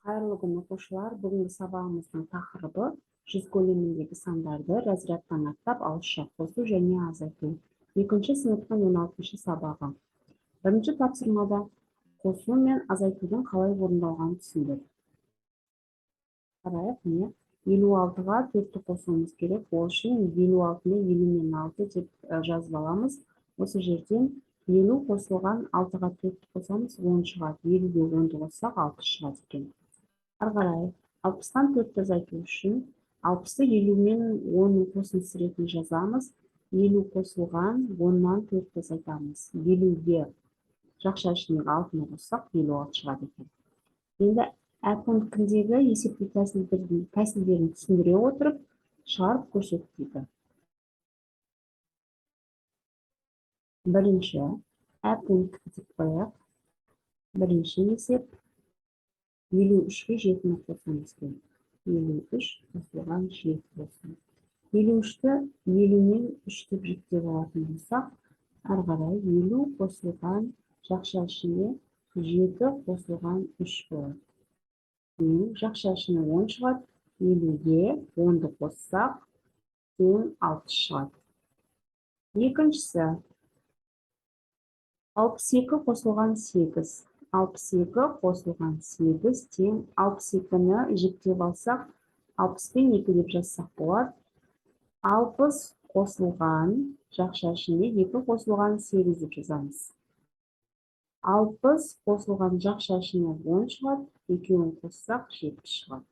Қайырлы күн, оқушылар! Бүгінгі сабағымыздың тақырыбы: жүз көлеміндегі сандарды разрядтан аттап, ауызша қосу және азайту. Екінші сыныптың 16-сабағы. Бірінші тапсырмада қосу мен азайтудың қалай орындалғанын түсіндік. Қарайық, міне, 56-ға 4-ті қосуымыз керек. Ол үшін 56-ны 50 мен 6 деп жазып аламыз. Осы жерден 50 қосылған 6-ға 4-ті қосамыз, 10 шығады. 50-ге 10-ды қоссақ, 60 шығады екен. Ары қарай 60-тан 4-ті азайту үшін 60-ты 50 мен 10-ның қосындысы ретінде жазамыз. 50 қосылған 10-нан 4-ті азайтамыз. 50-ге жақша ішіндегі 6-ны қоссақ, 56 шығады екен. Енді ә пунктіндегі есептеу тәсілдерін түсіндіре отырып, шығарып көрсет дейді. Бірінші ә пункт деп қояйық. Бірінші есеп: 53-ке 7-ні қосуымыз керек. 53 қосылған 7 болсын. 53-ті 50 мен 3 деп жіктеп алатын болсақ, ары қарай 50 қосылған жақша ішінде 7 қосылған 3 болады. Тең жақша ішіне 10 шығады. 50-ге 10-ды қоссақ, тең 60 шығады. Екіншісі: 62 қосылған 8. 62 қосылған 8 тең 62-ні жіктеп алсақ, 60 пен 2 деп жазсақ болады. 60 қосылған жақша ішінде 2 қосылған 8 деп жазамыз. 60 қосылған жақша ішіне 10 шығады, екеуін қоссақ, 70 шығады.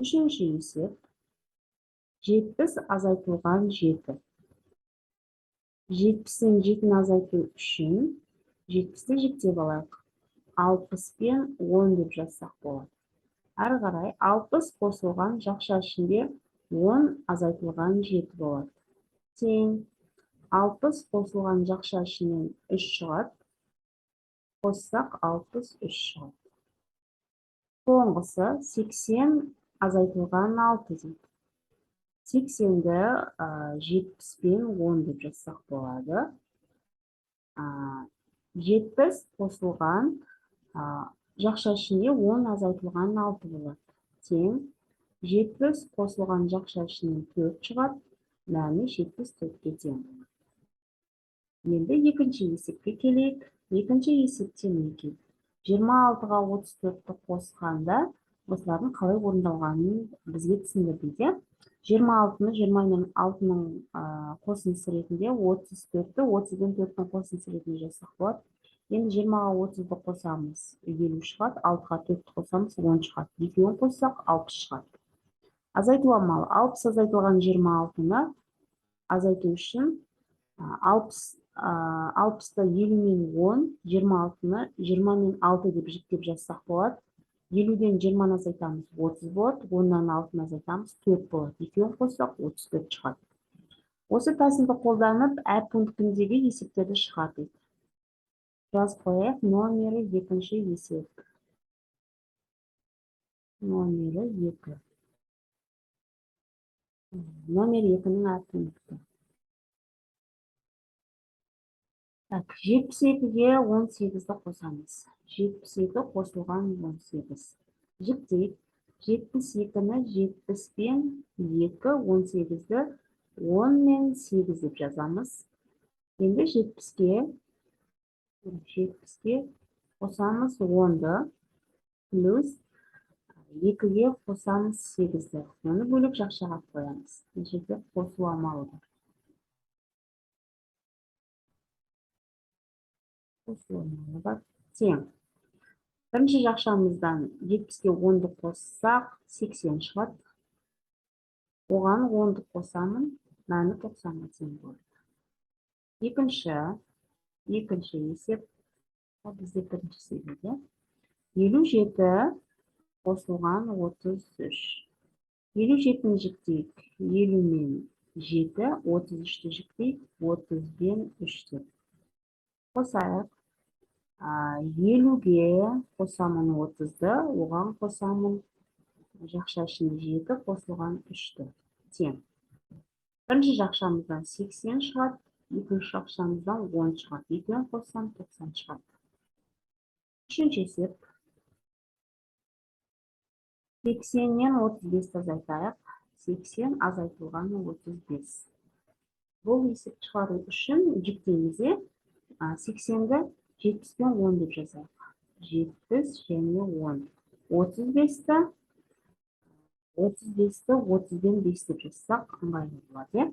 Үшінші есеп: 70 азайтылған 7. 70-тен 7-ні азайту үшін 70-ті жіктеп алайық. 60 пен 10 деп жазсақ болады. Әрі қарай 60 қосылған жақша ішінде 10 азайтылған 7 болады. Тең 60 қосылған жақша ішінен 3 шығады. Қоссақ, 63 шығады. Соңғысы: 80 азайтылған 6 дейді. 80-ді 70 пен 10 деп жазсақ болады. 70 қосылған жақша ішінде 10 азайтылған 6 болады. Тең 70 қосылған жақша ішінен 4 шығады, мәні 74-ке тең болады. Енді екінші есепке келейік. Екінші есепте, мінекей, 26-ға 34-ті қосқанда, осылардың қалай орындалғанын бізге түсіндірді де. 26-ны 20 мен 6-ның қосындысы ретінде, 34-ті 30 бен 4-тің қосындысы ретінде жазсақ болады. Енді 20-ға 30-ды қосамыз, 50 шығады, 6-ға 4-ті қосамыз, 10 шығады. Екеуін қоссақ, 60 шығады. Азайту амалы: 60 азайтылған 26-ны азайту үшін 60-ты 50 мен 10, 26-ны 20 мен 6 деп жіктеп жазсақ болады. 50-ден 20-ны азайтамыз, 30 болады, 10-нан 6-ны азайтамыз, 4 болады. Екеуін қоссақ, 34 шығады. Осы тәсілді қолданып, ә пунктіндегі есептерді шығар дейді. Жазып қояйық: номері екінші есеп. Номері 2. Номер 2-нің ә пункті. Так, 72-ге 18-ді қосамыз. 72 қосылған 18. Жіктейік. 72-ні 70 пен 2, 18-ді 10 мен 8 деп жазамыз. Енді 70-ке қосамыз 10-ды, плюс 2-ге қосамыз 8-ді. Оны бөлек жақшаға қоямыз. Мына жерде қосу амалы бар. Қосу амалы бар. Тең. Бірінші жақшамыздан 70-ке 10-ды қоссақ, 80 шығады. Оған 10-ды қосамын, мәні 90-ға тең болады. Екінші есеп, ол бізде бірінші есеп еді. 57 қосылған 33. 57-ні жіктейік. 50 мен 7, 33-ті жіктейік, 30 бен 3 деп. Қосайық. 50-ге қосамын 30-ды, оған қосамын жақша ішінде 7 қосылған 3-ті. Тең. Бірінші жақшамыздан 80 шығады, екінші жақшамыздан 10 шығады. Екеуін қоссам, 90 шығады. Үшінші есеп. 80-нен 35-ті азайтайық. 80 азайтылған 35. Бұл есеп шығару үшін жіктейміз, 80-ді 70 пен 10 деп жазайық. 70 және 10. 35-ті 30 бен 5 деп жазсақ ыңғайлы болады.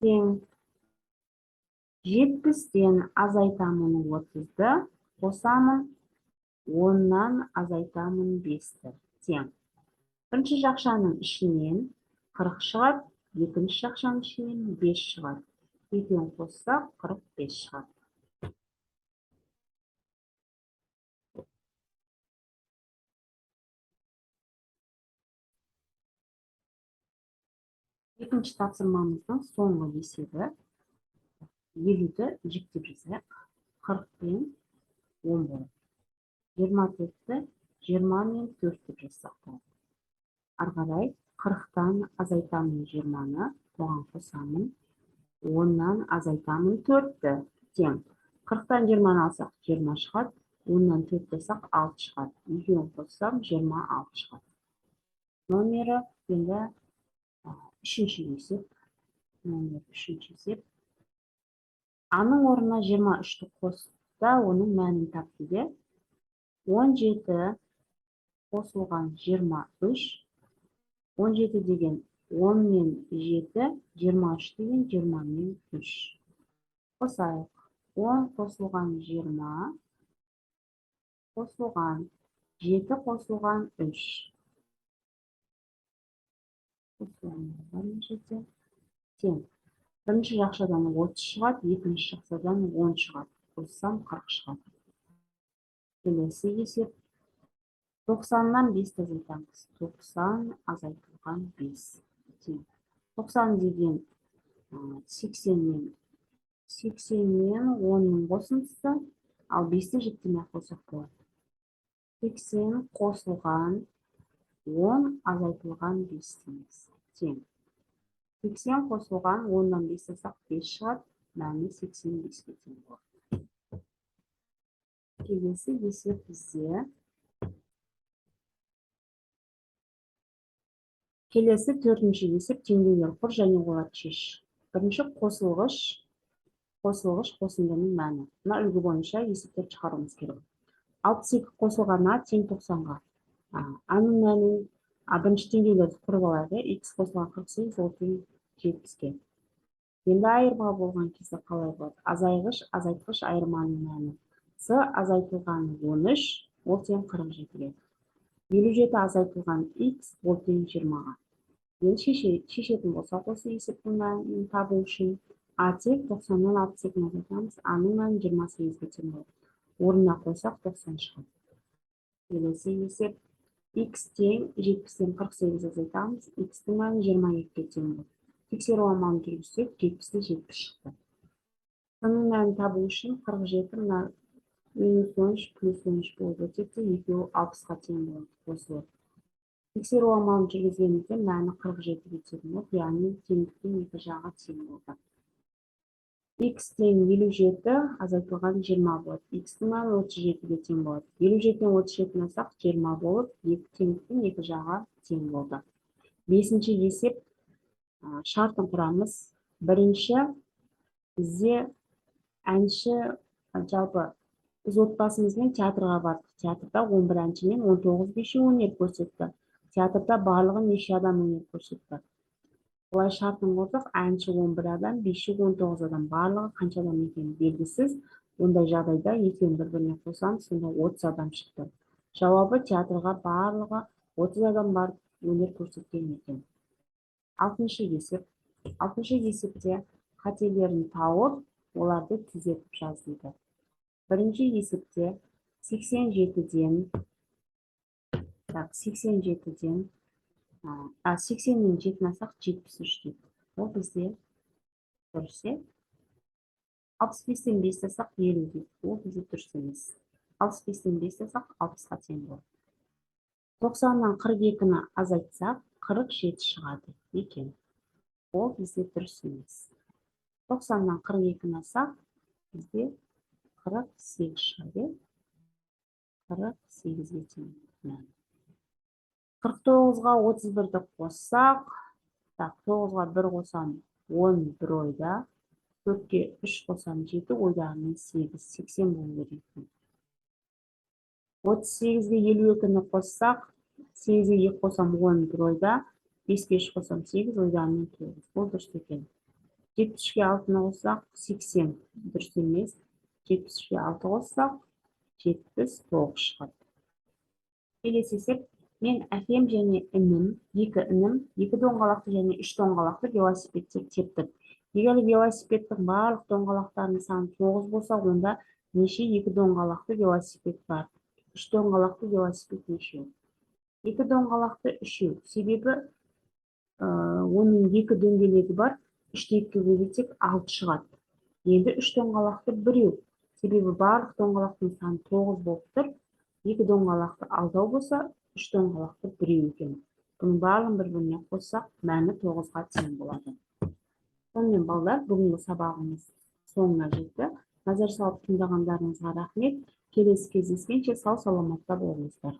Тең 70-тен азайтамын 30-ды, қосамын 10-нан азайтамын 5-ті. Тең. Бірінші жақшаның ішінен 40 шығады, екінші жақшаның ішінен 5 шығады. Екеуін қоссақ 45 шығады. Екінші тапсырмамыздың соңғы есебі. 50-ді жіктеп жазайық. 40 пен 10 болады. 24-ті 20 мен 4 деп жазсақ болады. Ары қарай 40-тан азайтамын 20-ны, оған қосамын. 10-нан азайтамын 4-ті. Тең. 40-тан 20-ны алсақ 20 шығады, 10-нан 4 алсақ 6 шығады. Екеуін қоссам 26 шығады. Номері енді үшінші есеп. Номер үшінші есеп. Аның орнына 23-ті қосып та оның мәнін тап дейді. 17 қосылған 23. 17 деген 10 мен 7, 23 деген 20 мен 3. Қосайық. 10 қосылған 20 қосылған 7 қосылған 3. Қосылған тең. Бірінші жақшадан 30 шығады, екінші жақшадан 10 шығады. Қоссам 40 шығады. Келесі есеп. 90-нан 5 азайтамыз. 90 азайтылған 5. Тең. 90 деген 80-нен 10-ның қосындысы, ал 5-ті жіктемей қойсақ болады. 80 қосылған 10 азайтылған 5 дейміз. Тең. 80 қосылған 10-нан 5 алсақ 5 шығады, мәні 85-ке тең болады. Келесі есеп бізде. Келесі төртінші есеп теңдеулер құр және оларды шеш. Бірінші қосылғыш қосындының мәні. Мына үлгі бойынша есептерді шығаруымыз керек. 62 қосылған а тең 90-ға. А-ның мәнін бірінші теңдеулерді құрып алайық. Х қосылған 48 ол тең 70-ке. Енді айырма болған кезде қалай болады? Азайғыш, азайтқыш айырманың мәні. С азайтылған 13, ол тең 47-ге. 57 азайтылған х ол тең 20-ға. Енді шешетін болсақ осы есептің мәнін табу үшін а тең 90-нан 62-ні азайтамыз, а-ның мәні 28-ге тең болады. Орнына қойсақ 90 шығады. Келесі есеп х тең 70-тен 48 азайтамыз, х-тің мәні 22-ге тең болады. Тексеру амалын жүргізсек 70-те 70 шықты. С-ның мәнін табу үшін 47 мына минус 13 плюс 13 болып өтеді, екеуі 60-қа тең болады қосылып. Тексеру амалын жүргізгенімізде мәні 47-ге тең болады, яғни теңдіктің екі жағы тең болды. Х тең 57 азайтылған 20 болады. Х-тің мәні 37-ге тең болады. 57-ден 37-ні алсақ 20 болып, екі теңдіктің екі жағы тең болды. Бесінші есеп шартын құрамыз. Бірінші бізде әнші, жалпы біз отбасымызбен театрға бардық. Театрда 11 әнші мен 19 биші өнер көрсетті. Театрда барлығы неше адам өнер көрсетті? Былай шартын құрдық, әнші 11 адам, биші 19 адам. Барлығы қанша адам екені белгісіз. Ондай жағдайда екеуін бір-біріне қосамыз, сонда 30 адам шықты. Жауабы театрға барлығы 30 адам барып өнер көрсеткен екен. Алтыншы есеп. Алтыншы есепте қателерін тауып, оларды түзетіп жаз дейді. Бірінші есепте 87-ден, так, 87-ден, 80-нен 7-ні алсақ 73 дейді. Ол бізде дұрыс, е? 65-тен 5 алсақ 50 дейді. Ол бізде дұрыс емес. 65-тен 5 алсақ 60-қа тең болады. 90-нан 42-ні азайтсақ 47 шығады екен. Ол бізде дұрыс емес. 90-нан 42-ні алсақ бізде 48 шығады. 48-ге тең. 49-ға 31-ді қоссақ, так, 9-ға 1 қосам, 11 ойда, 4-ке 3 қосам, 7, ойдағымен 8, 80 болу керек екен. 38-ге 52-ні қоссақ, 8-ге 2 қосам, 11 ойда, 5-ке 3 қосам, 8, ойдағымен 9. Бұл дұрыс екен. 73-ке 6-ны қоссақ, 80, дұрыс емес. 73-ке 6 қоссақ, 79 шығады. Келесі есеп. Мен, әкем және інім, екі інім, екі доңғалақты және үш доңғалақты велосипедтер тептік. Егер велосипедтің барлық доңғалақтарының саны 9 болса, онда неше екі доңғалақты велосипед бар? Үш доңғалақты велосипед нешеу? Екі доңғалақты үшеу, себебі оның екі дөңгелегі бар. Үшті екіге көбейтсек, алты шығады. Енді үш доңғалақты біреу, себебі барлық доңғалақтың саны тоғыз болып тұр. Екі доңғалақты алтау болса, үш доңғалақты біреу екен. Бұның барлығын бір біріне қоссақ, мәні тоғызға тең болады. Сонымен, балалар, бүгінгі сабағымыз соңына жетті. Назар салып тыңдағандарыңызға рахмет. Келесі кездескенше сау саламатта болыңыздар.